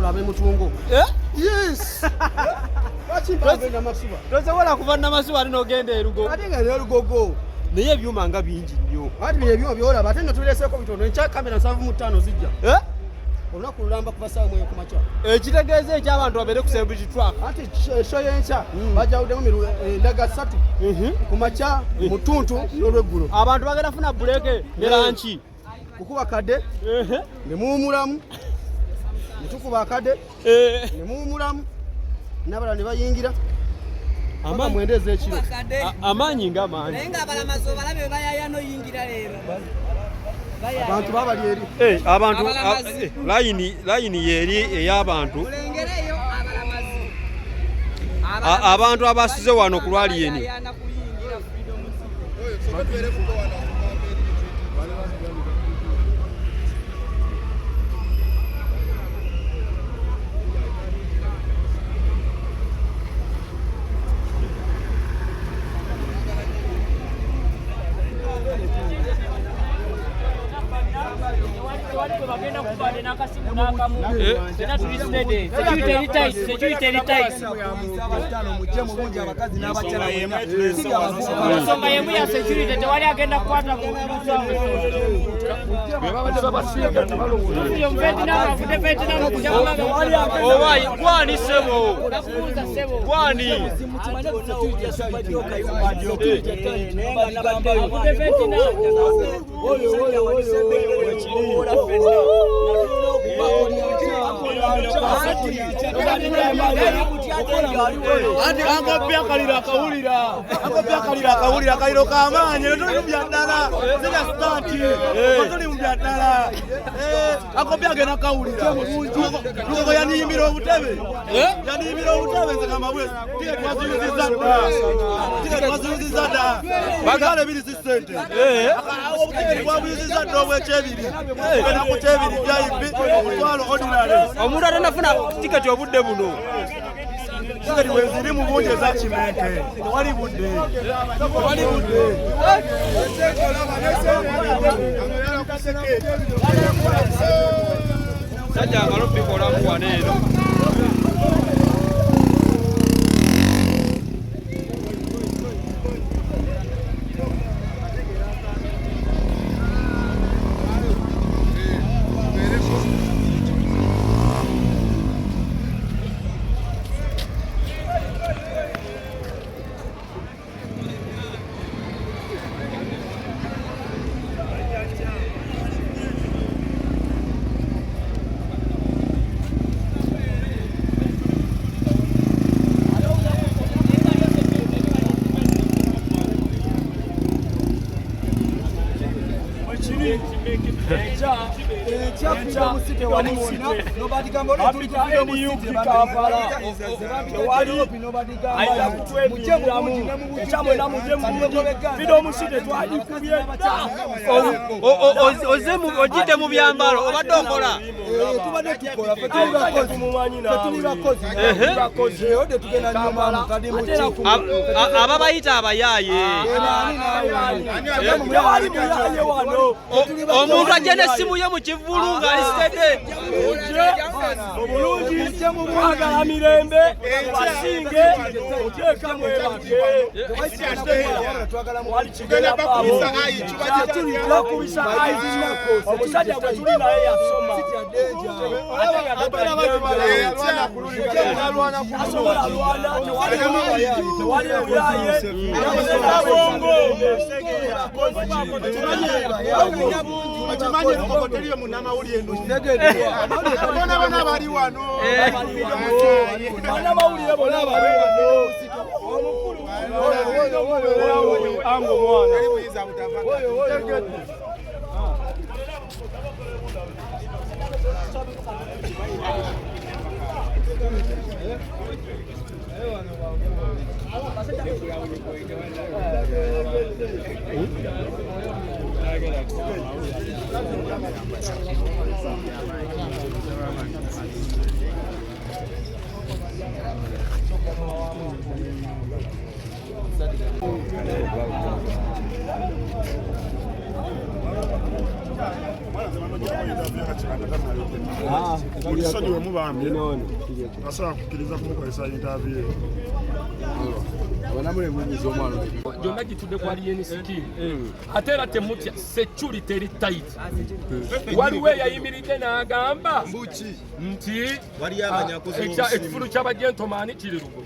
Abakola ab'emutungo. Eh? Yes. Lwaki mpave Namasuba? Tosobola kuva Namasuba ate n'ogenda erugo. Ate nga erugogo. Naye ebyuma nga bingi nnyo. Ate bino ebyuma byolaba ate nno tubireseeko bitono enkya kamera 75 zijja. Eh? Olunaku lulamba kuva ssaawa 9 ku makya. Ekitegeeza eky'abantu babeere ku Celebrity Truck. Ate show y'enkya bajawuddemu endaga ssatu ku makya, mu ttuntu n'olweggulo. Abantu bagenda funa buleke ne lanki. Kukuba kadde ne muwumulamu, ne tukuba akadde ne muwumulamu, n'abalala ne bayingira paka 9 ez'ekiro. Amaanyi nga mangi. Naye ng'abalamazi obalabe bayaya n'oyingira leero. Abantu babali eri. Abantu Abalamazi. Layini yeri ey'abantu. Mulengereyo abalamazi. Abantu abasize wano ku lwaliyeni. Bayayana kuyingira Freedom City. Bagenda kuba n'akasimu n'akamu fena tuli steady, security eri tight, security eri tight. Ensonga yemu ya security, tewali agenda kukwata ku Vietnam, avudde Vietnam kujja kubaga. Owayi gwani ssebo? Bakubuuza ssebo. Gwani? Avudde Vietnam. Anti ankopya akaliro akawulira, ankopya akaliro akawulira, akaliro kamaanyi. Tuli mu bya ddala, sija sitanti, tuli mu bya ddala. Ankopya agenda kawulira. Lugogo yaniyimbira obutebe, yaniyimbira obutebe. Nze gamba bwe tiketi twaziyuzizza dda, tiketi twaziyuzizza dda, bagala ebiri si ssente. Obutiketi bwabuyuzizza dda obwekyebiri, tugenda ku kyebiri VIP omutwalo ordinary. Omuntu atanafuna tiketi obudde buno. Tiketi weziri mu bungi eza kimenke, tewali budde, tewali budde. Sajja amala obikolamu wano eno. Ozidde mu byambalo obadde okola. Tubadde tukola, ffe tuli bakozi, ffe tuli bakozi. Ode tugenda nyumamu kadi muki. Ababayita abayaaye. Tewali muyaye wano. Omuntu ajja n'essimu ye mu kivvulu ng'ali steady. Obulungi twagala mirembe, basinge oteeka mwebake. Bakubisa ayi, omusajja gwe tuli naye yasoma, asobola lwana, tewali muyaye bwongo. Okimanyi Lugogo teriyo munnamawulire eno, bona bona bali wano. Bannamawulire bonna bali wano. Ango mwana. Teri buyinza butava. Mutusonyiwe mubambi, tasobola kukkiriza kumukozesa interview. Gyonna gitudde ku alien skin, ate era temutya, security eri tight. Waliwo eyayimiridde n'agamba nti ekifulu ky'abagentomani kiri Lugo.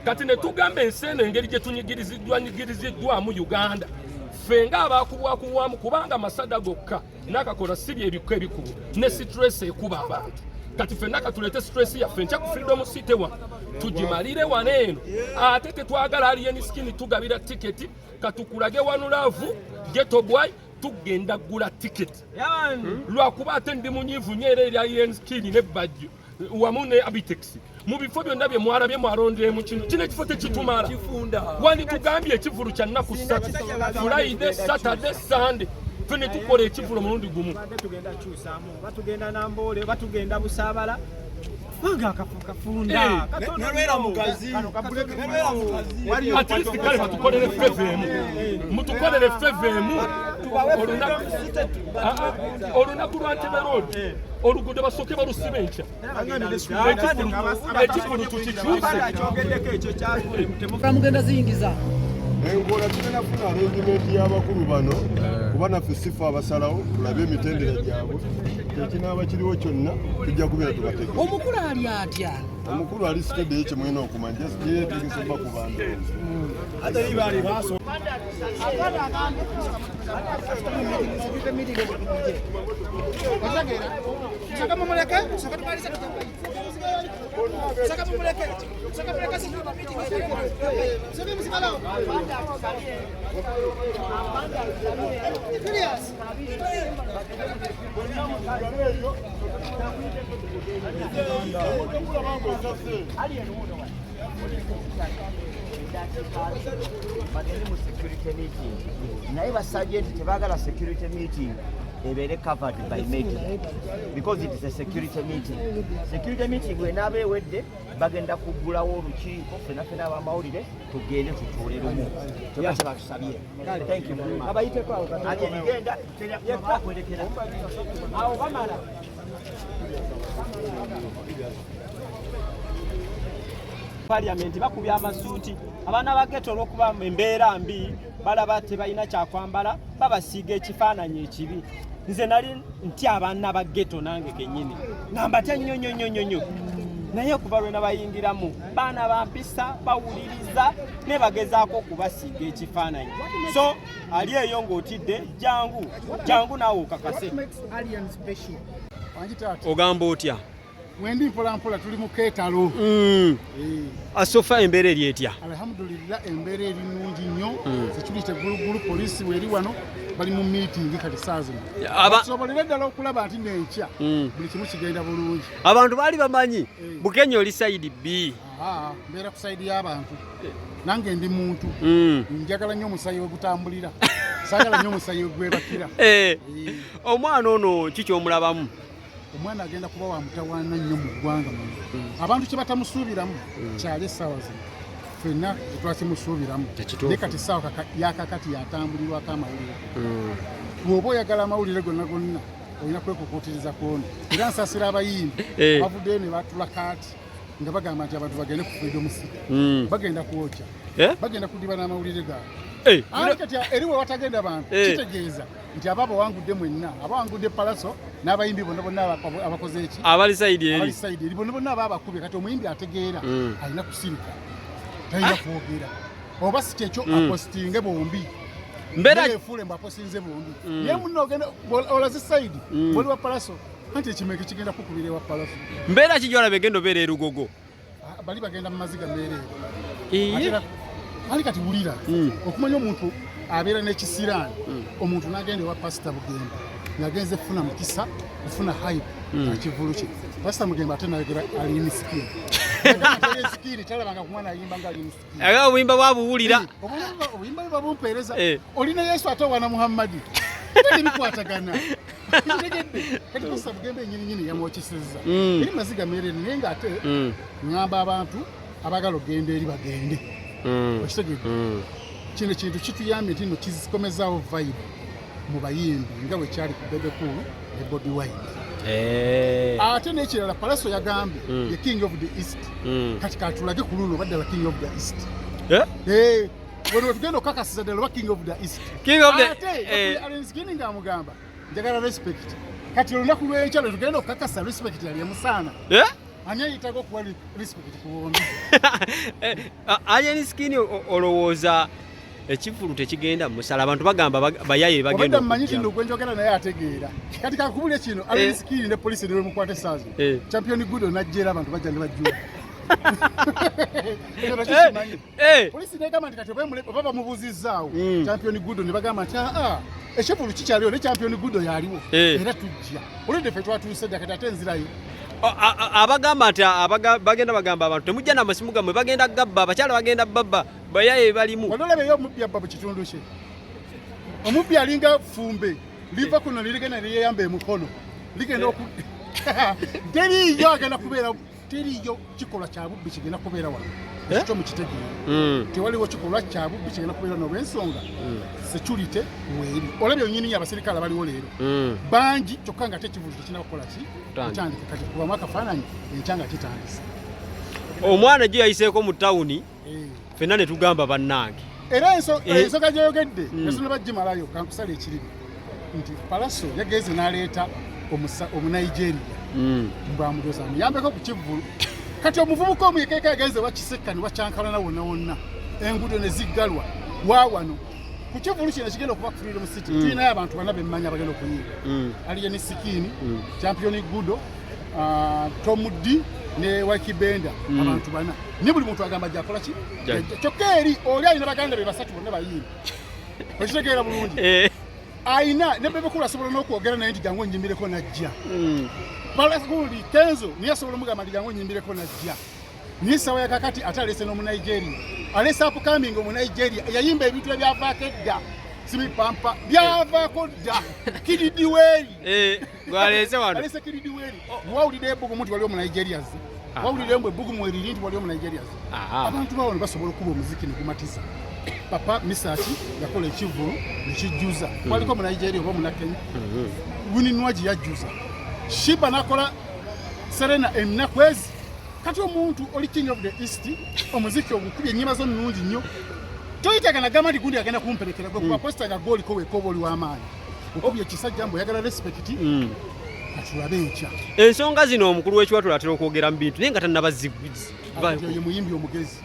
Kati ne tugamba ensi eno engeri gye tunyigiriziddwa nyigiriziddwamu Uganda, ffe ng'abaakubwakuwamu, kubanga amasada gokka n'akakola si byebikko ebikubo ne stress ekuba abantu. Kati ffenna katuleete stress yaffe nkya ku Freedom City wano tugimalire wano eno. Ate tetwagala alien skin, tugabira tiketi. Katukulage One Love, Ghetto Boy, tugenda gula tiketi lwakuba ate ndi munyiivu nnyo era eri alien skin ne Bajjo wamu ne Abitex. Mu bifo byonna bye mwalabye mwalondeemu kino, kino ekifo tekitumala. Wanditugambye ekivulu kya nnaku 3, Friday, Saturday, Sunday, ffe ne tukola ekivulu omulundi gumu. Tugenda kyusaamu, oba tugenda Namboole, oba tugenda Busaabala, kubanga akafo kafunda. At least kale batukolere favour emu, mutukolere favour emu. Olunaku lwa Ntebe Road, oluguudo basooke balusiba enkya, ekivulu tukikyuse. Mugenda ziyingiza. Enkola tugenda kufuna arrangement y'abakulu bano, kuba naffe sife abasalawo. Tulabe emitendera gyabwe, tekinaaba kiriwo kyonna tujja kubeera tubategeka. Omukulu ali atya? Omukulu ali steady, ekyo mulina okumanya yetegese bba ku bantu. Saka mumuleke, saka tumalize. Saka mumuleke, saka mumuleke, saka musigalawo. Julius. Bagende mu security meeting, naye basajenti tebagala security meeting ebeere covered by media because it is a security meeting. Security meeting bwenaaba ewedde, bagenda kuggulawo olukiiko, fena fena abamawulire tugende tutuule lumu. Kyokka kyebatusabye. Thank you very much. Ate genda bakwerekera awo bamala. Parliament bakubye amasuuti abaana ba ghetto olw'okuba embeera mbi, balaba tebalina kyakwambala, babasiiga ekifaananyi ekibi. Nze nali ntya abaana ba ghetto, nange kennyini nga mbatya nnyo nnyo nnyo nnyo nnyo, naye okuva lwe nabayingiramu, baana bampisa, bawuliriza, ne bagezaako okubasiiga ekifaananyi. So ali eyo ng'otidde, jangu jangu naawe okakase. Ogamba otya? Mwendi mpola mpola, tuli mu keetalo. Asofa embeera eri etya? Alhamdulillah, embeera eri nnungi nnyo. Security gulugulu, poliisi weeri wano, bali mu meeting kati saa zino. Tusobolere ddala okulaba nti nenkya buli kimu kigenda bulungi. Abantu baali bamanyi Bukenya oli side B. Aa, mbeera ku side y'abantu, nange ndi muntu. Njagala nnyo omusayi we gutambulira, saagala nnyo omusayi we gwebakira. Omwana ono ki kyomulabamu? Omwana agenda kuba wa mutawaana nnyo mu ggwanga muno. Abantu kye batamusuubiramu kyali essaawa zino, ffenna tetwakimusuubiramu, naye kati essaawa yakakati yatambulirwako amawulire. Bw'oba oyagala amawulire gonna gonna, olina kwekukuutiriza kwono. Era nsasira abayimbi bavuddeyo ne batula kaati nga bagamba nti abantu bagende ku Freedom City. Bagenda kwokya, bagenda kudiba n'amawulire gaabwe. Anti kati eri we watagenda bantu, kitegeeza nti aba abawangudde mwenna, abawangudde Palaso n'abayimbi bonna bonna abakoze eki Abali side eri. Abali side eri bonna bonna aba abakubye. Kati omuyimbi ategeera alina kusirika, talina kwogera, oba si kyekyo apositinge bombi. Yefuule mbu apositinze bombi. Naye munno ogenda olaze side boli wa Palaso, anti ekimeke kigenda kukubira ewa Palaso. Mbeera ki gyolaba egenda obeera erugogo? Ah, bali bagenda mu maziga meereere. Ate ali kati wulira, okumanya omuntu abeera n'ekisiraani, omuntu n'agenda ewa Pasita Bugembe ng'agenze kufuna mukisa, kufuna hype akivulu kye. Pasita Mugembe ate nayogera Alien Skin. Skin talabanga ku mwana ayimba nga Alien Skin. Aga obuyimba bwabuwulira. Obuyimba bwe babumpeereza, olina Yesu ate owana Muhammadi, tebikwatagana. Ntegedde kati Pasita Bugembe nyini nyini yamwokesezza. Eri maziga meerere, naye ng'ate ŋŋamba abantu abagala okugenda eri bagende. Okitegedde? Kino kintu kituyambye nti nno kizikomezaawo vibe. Mu bayimbi nga bwe kyali ku Bebe Cool ne Bobi Wine. Ate n'ekirala, Palaso yagambye ye king of the east. Kati katulage ku luno oba ddala king of the east. Eh? Eh, wano wetugenda okukakasiza ddala oba king of the east. King of the- Ate Alien Skin ng'amugamba njagala respect. Kati olunaku lw'enkya lwe tugenda okukakasa respect yali emusaana. Eh? Ani ayitaga okuwa respect ku bombi? Alien Skin, olowooza ekivvulu tekigenda musala? Abantu bagamba bayaye bagenda Obadde mmanyi okujja. Kino gwe njogera naye ategeera. Kati kakubulye kino, Alien Skin ne polisi ne bemukwata essaawa zino, Champion Gudo najja era abantu bajja ne bajjula. Ekyo nakyo kimanyi. Polisi negamba nti kati oba bamubuuzizzaawo Champion Gudo, ne bagamba nti aa, ekivvulu kikyaliwo ne Champion Gudo yaliwo era tujja. Olwedde ffe twatuuse dda, kati ate enzirayo. Abagamba nti bagenda bagamba abantu temujja n'amasimu gammwe, bagenda gabba, abakyala bagenda babba, bayaye balimu. Wali olabeyo omubbi abba mu kitundu kye? Omubbi alinga ffumbe, liva kuno lirigenda liyeyamba emukono, ligenda oku teriiyo agenda kubeera, teriiyo kikolwa kya bubbi kigenda kubeera wano. Ekyo mukitegeera. Tewaliwo kikolwa kya bubbi kigenda kubeera wano olw'ensonga security weeri. Olabye onyini abaserikale abaliwo leero bangi, kyokka nga ate ekivvulu tekinaba kukola ki? Kutandika. Kutandika. Kati kubamu akafaananyi enkya nga kitandise. Omwana gye yayiseeko mu tawuni, ffenna ne tugamba bannange. Era ensonga gyoyogedde ensonga bagimalayo. Kankusala ekirimi nti Palaso yagenze n'aleeta Omunigeria mbwamudoza amuyambeko ku kivvulu. Kati omuvubuka omuyekeeka yagenze wakisekka ne wakyankalana wonna wonna, enguudo ne ziggalwa. Waawano ku kivvulu kino ekigenda okuba ku Freedom City, tulinayo abantu bana bemmanya abagenda okuyimba: Alien Skin, Champion Gudo, Tom D ne Wakibenda. Abantu bana, ne buli muntu agamba gyakola ki. Kyokka eri oli alina baganda be basatu bonna bayimbi. Okitegeera bulungi? Ayina ne Bebe Cool asobola n'okwogera naye nti jangu onyimbireko, najja. Balaguli Kenzo niye asobola omugamba nti jangu onyimbireko, najja. Naye essaawa yakakati ate aleese n'Omunigeria, aleese upcoming Omunigeria yayimba ebintu ebyavaako edda, simipampa byavaako dda, Kididiweri. Gwaleese wano. Aleese Kididiweri. Wawulira ebbugumu nti waliwo Omunigeria azze? Wawulira embu ebbugumu eriri nti waliwo Omunigeria azze? Abantu bawano basobola okuba omuziki negumatiza. Papa Misaki yakola ekivvulu nekijjuza. Waliko Omunigeria oba Omunakenya? Winnie Nwagi yajjuza. Sheebah nakola Serena ennaku ezi. Kati omuntu oli king of the east, omuziki ogukubye, ennyimba zo nnungi nnyo, toyitaga nagamba nti gundi agenda kumperekera. Gwe kuba poster nga gwoliko wekoba oli w'amaanyi, okubye ekisajja mbu oyagala respect. Katulabe enkya. Ensonga zino omukulu w'ekiwatule atera okwogera mu bintu naye nga tannaba. Kati oyo muyimbi omugezi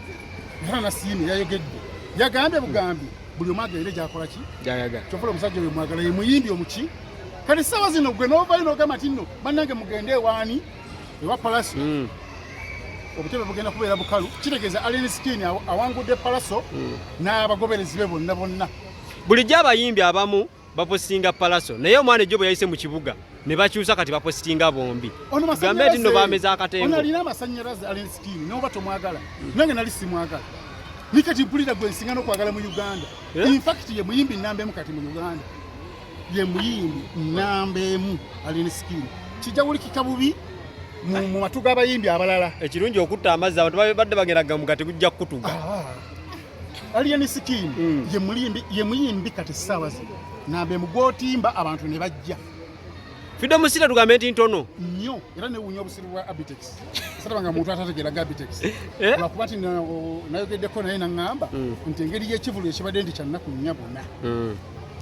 era nasiimye yayogedde, yagambye bugambi buli omu agende gyakola ki. Gyayagala. Kyovula omusajja oyo mwagala, ye muyimbi omuki. Kati saawa zino gwe novayo nogamba nti nno bannange mugende ewaani ewa Palaso, obutebe bugenda kubeera bukalu. Kitegeeza Alien Skin awangudde Palaso n'abagoberezi be bonna bonna. Bulijjo abayimbi abamu bapositinga Palaso, naye omwana ejjo bwe yayise mu kibuga ne bakyusa, kati bapositinga bombi. Ono Tugambe nti nno bameza ono akatengo. Alina amasanyalaze Alien Skin, noba tomwagala, nange nali simwagala, nikati mpulira gwe nsinga n'okwagala mu Uganda. In fact ye muyimbi namba emu kati mu Uganda, ye muyimbi namba emu Alien Skin. Kijja wulikika bubi mu matu g'abayimbi abalala. Ekirungi okutta amazzi, abantu badde bagenda gamuga tegujja kukutuga. Alien Skin ye muyimbi kati essaawa zino namba emu gw'otimba abantu ne bajja. Freedom City tugambe nti ntono. Nnyo, era newuunya obusiru bwa Abitex. Saraba nga muntu atategeera ga Abitex, lwakuba nti nayogeddeko naye naŋŋamba nti engeri y'ekivulu ekibadde nti kyannaku nnya buna,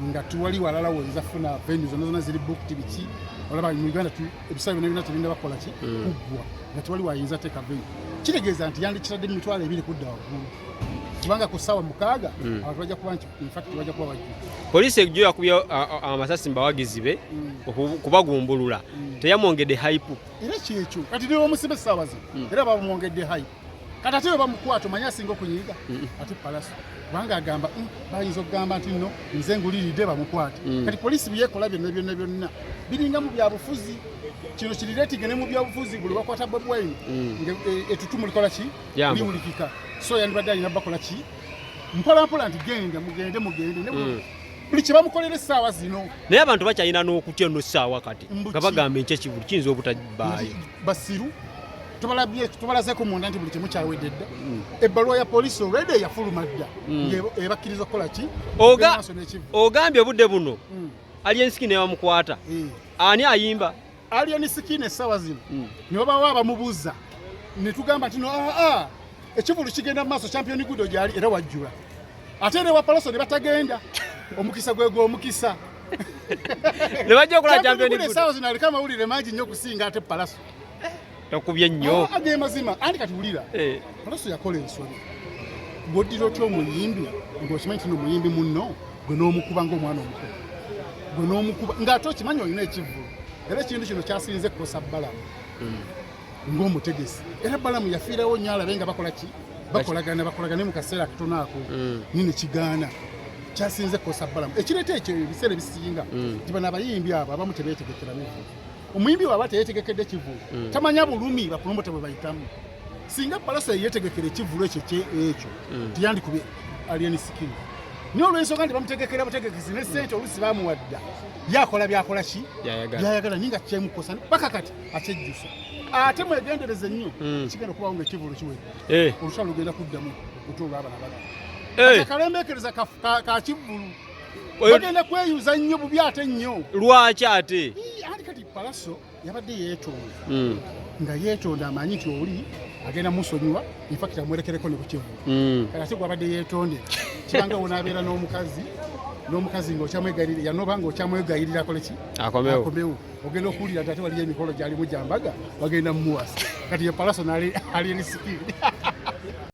nga tuwali walala woyinza kufuna venue, zonna zonna ziri booked. Biki olaba mu Uganda ebisawe byonna byonna tebinna bakola ki kuggwa, nga tewali wayinza teeka venue. Kitegeeza nti yandikitadde mu 20,000 kudda waggulu, kubanga ku ssaawa 6 abantu bajja kuba nti in fact bajja kuba bajjudde. Poliisi ejjo yakubye amasasi mu bawagizi be okubagumbulula, teyamwongedde hype? Era kyekyo kati nibamusiba essaawa zino, era bamwongedde hype. Kati ate bwe bamukwata, omanyi asinga okunyiiga ate Palaso, kubanga agamba, bayinza okugamba nti nno nze nguliridde bamukwate." Kati poliisi byekola byonna byonna byonna biringa mu byabufuzi. Kino kirireetinge ne mu byabufuzi, buli bakwata Bobi Wine nga etutumu likola ki? Yambo. Liwulikika. So yandibadde alina bakola ki mpola mpola nti genda mugende mugende. Ne buli kye bamukolera essaawa zino. Naye abantu bakyalina n'okutya nno ssaawa kati Mbu nga ki? bagamba enkya ekivulu kiyinza obutabaayo. Basiru. Tubalabye, tubalazeeko munda nti buli kimu kyawedde dda. Ebbaluwa ya poliisi olwedde yafuluma dda, ng'ebakkiriza okukola ki? Okugenda maaso n'ekivvulu. Ogambye obudde buno. Alien Skin ne bamukwata. Ani ayimba? Alien Skin essaawa zino ne babawo abamubuuza ne tugamba nti no aa ekivulu kigenda mu maaso, Champion Gudo gyali era wajjula, ate era ewa Palaso ne batagenda. Omukisa gwe gw'omukisa. Ne bajja okulaba Champion Gudo. Gudo. Essaawa zino aliko amawulire mangi nnyo okusinga ate Palaso. Tokubye nnyo. Ah, ge mazima. Anti kati wulira, Palaso yakola ensobi. Gwoddira otya omuyimbi ng'okimanyi nti nomuyimbi munno, gwe n'omukuba ng'omwana omuto, gwe n'omukuba ng'ate okimanyi olina ekivvulu? Era ekintu kino kyasinze kukosa Balamu ng'omutegesi, era Balamu yafiirawo nnyo alabe nga bakola ki, bakolagana, bakolagane mu kaseera katono ako nini kigaana. Kyasinze kukosa Balamu ekireeta ekyo ebiseera ebisinga nti bano abayimbi abo abamu tebeetegekera bivvulu. Omuyimbi waaba teyeetegekedde kivvulu, tamanya bulumi bapulomota bwe bayitamu. Singa Palaso yeyetegekera ekivvulu ekyo ekyo, teyandikubye Alien Skin. Naye olw'ensonga nti bamutegekera butegekezi ne sente olusi bamuwadda, yakola byakola ki Byayagala. byayagala, naye nga kyemukosa paka kati akyejjusa. Ate mwegendereze nnyo, kigenda okubawo nga ekivvulu kiwedde, olutalo lugenda kuddamu buto olw'abana bana. Akalembekereza ka kivvulu bagenda kweyuza nnyo bubi ate nnyo. Lwaki ate? Ii, anti kati Palaso yabadde yeetonda, nga yeetonda amanyi nti oli agenda musonyiwa, infact amwerekereko ne kukivulu. Kati ate gwabadde yeetondera kibanga wonaabeera n'omukazi ng'okyamwegayirira, yanoba ng'okyamwegayirira akole ki? Akomewo. Akomewo. Ogenda okuwulira nti ate waliyo emikolo gyalimu gyambaga, bagenda mumuwasa. Kati ye Palaso n'ali Alien Skin.